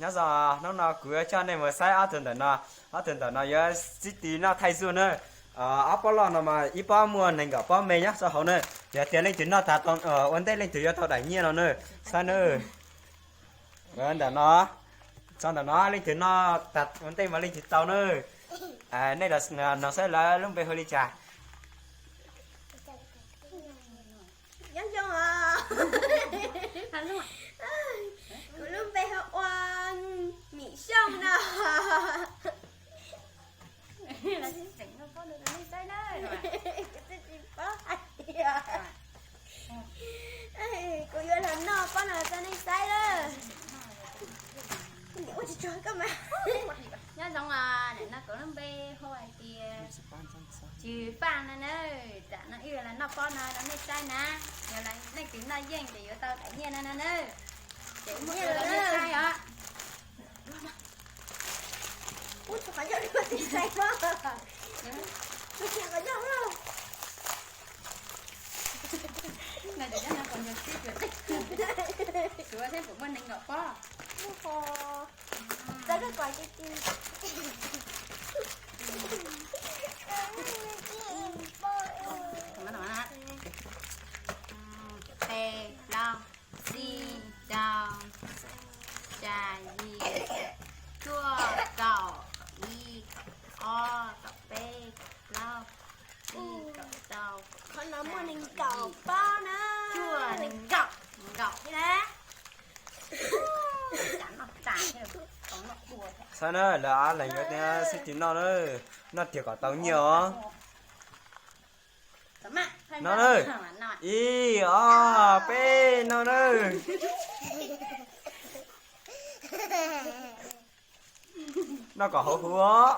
Nyob zoo, hnub no kuv yuav coj nej mus saib ob tug ntawm no. Ob tug ntawm no yuav sib tis noj thaij zuj na. Ob pob loj no mas ib pob muaj nees nkaum pob me nyob rau hauv na. Yog tias leej twg noj tag ua ntej leej twg yuav tau daim nyiaj no na. Saib na. Ntawm no, txog ntawm no leej twg noj tag ua ntej mas leej twg tau na. Nej los saib lawv lub npe hu li cas? Nyob zoo os. Kuv lub npe hu ua Mim Xyooj no. Kuv twb tsis paub hais tias, kuv yuav los noj pob no rau nej saib lawm. Nyob zoo, nim no kuv lub npe hu hais tias Tswv Faj no na. Tam no wb los noj pob no rau nej saib na. Yog leej twg noj yeej ces yuav tau daim nyiaj no no na. Ces muab rau nej saib os. Suav thiab puas muaj nees nkaum pob? Peb, plaub, tsib, rau, xya, yim, cuaj, kaum, ib, kaum ob, kaum peb, kaum plaub, tsib, kaum rau, qhov no muaj nees nkaum pob na. Cuaj, nees nkaum, nees nkaum thiab na. Saib na, lawv ob leeg yuav sib tis noj na, noj tiag kom tau nyiaj os. Noj na, ib, ob, peb, noj na. Noj kom hauv huv os.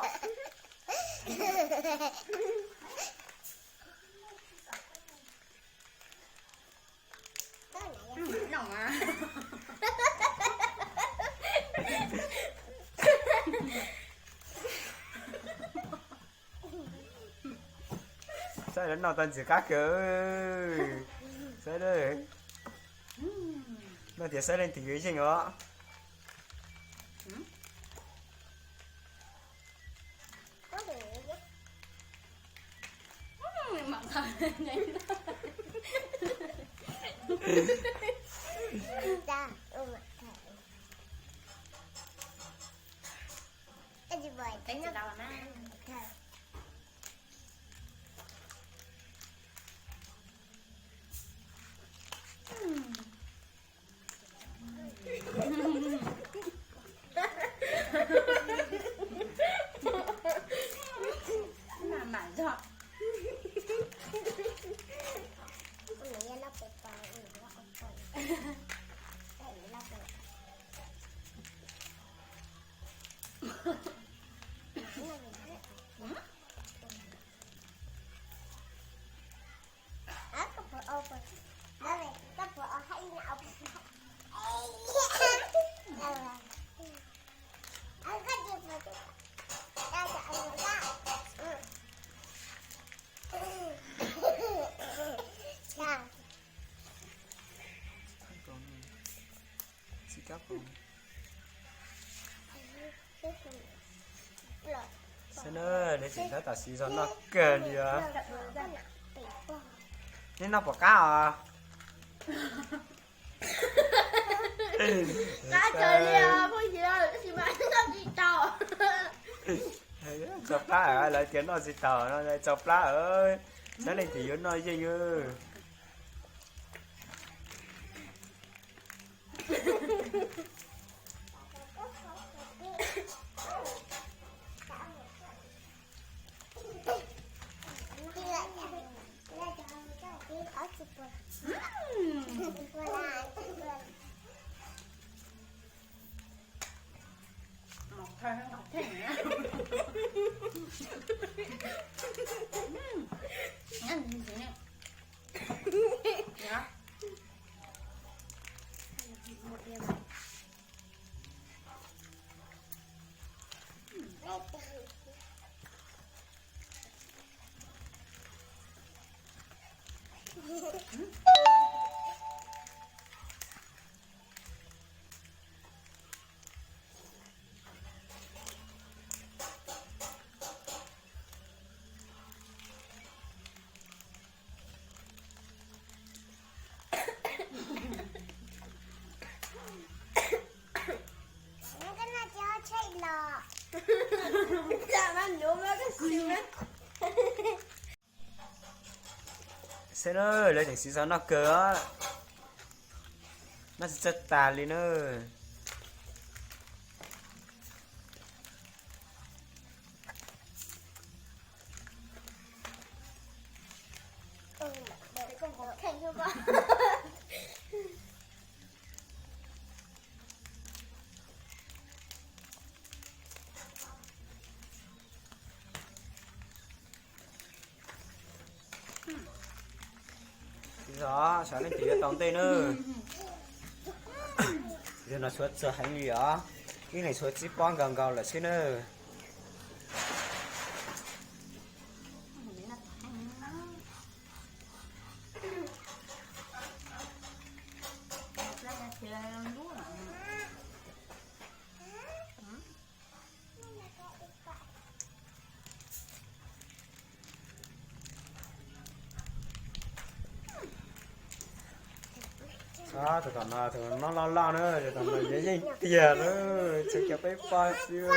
Saib lawv noj tau ntxim qab kawg. Saib, noj tias saib leej twg yuav yeej os. Saib na, nws tseem tab tom siv zog noj kawg li os. Neb noj puas qab os? Qab kawg li os phooj ywg, tab sis mas noj tsis tau. Tso plab, lawv tias noj tsis tau no, tso plab. Saib leej twg yuav noj yeej. Saib na, lawv tseem siv zog noj kawg os. Noj tsis txawj tas li na. Tsis zog, xyov leej twg yuav tau ntej na. Yog no tshuav txog heev li os, ib leeg tshuav tsib pob nkaus nkaus lawm xwb na. Tus tom no tus no loj loj na, tus tom no yeej yeej tiag lawm, tshuav kiag peb pob xwb.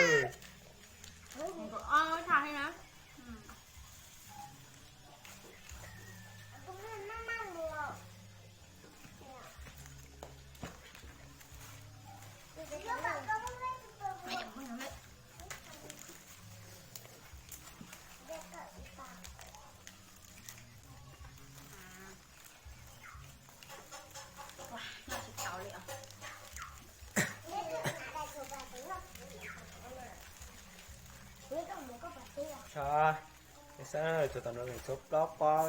Saib, tus tom no nws tshuav plaub pob,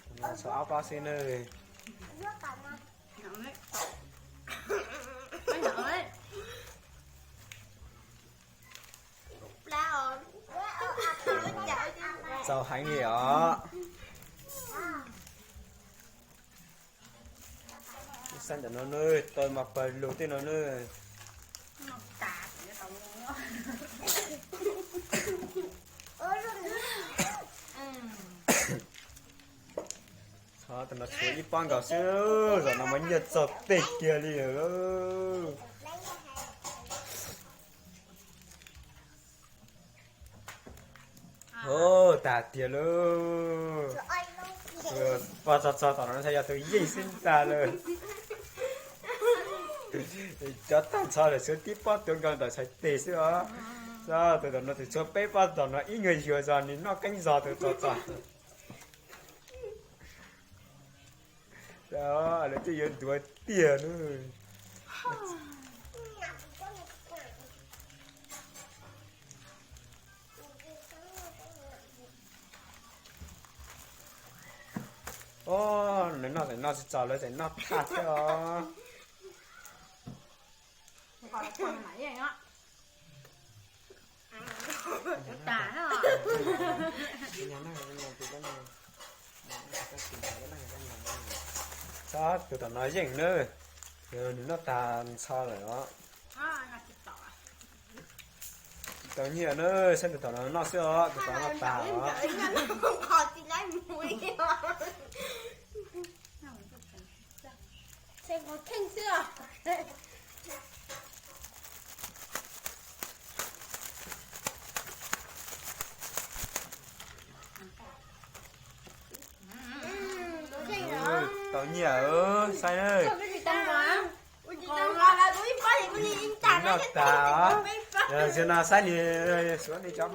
tus no tshuav ob pob xwb na. Txaus heev li os. Saib ntawm no na, taw mas pawg lug tej no na. Txhob, tus no tshuav ib pob nkaus xwb, zaum no mas nyiaj txog teg kiag li lawm. Ua, tag tiag lauj. Pog txog txog tom no ntshai yog tus yeej xwb ntag lauj. Cov tag nrho lawm tshuav tib pob tuav nkaus ntawm txhais tes xwb os. Tus tom no tus tshuav peb pob tom no ib nyuag yuag zog nws noj qeeb zog tus txog txog. Lawv twb yuav ntuav tiag na. Nws noj tseem noj tsis txaus, lawv tseem noj thaj thiab os. Saib tus tom no yeej na, nws noj tag nrho lawm os. Tau nyiaj na, saib tus tom no noj xwb os, tus tom no noj tag os. Tau nyiaj, saib na. Noj tag os. Yog no saib nws suav li cov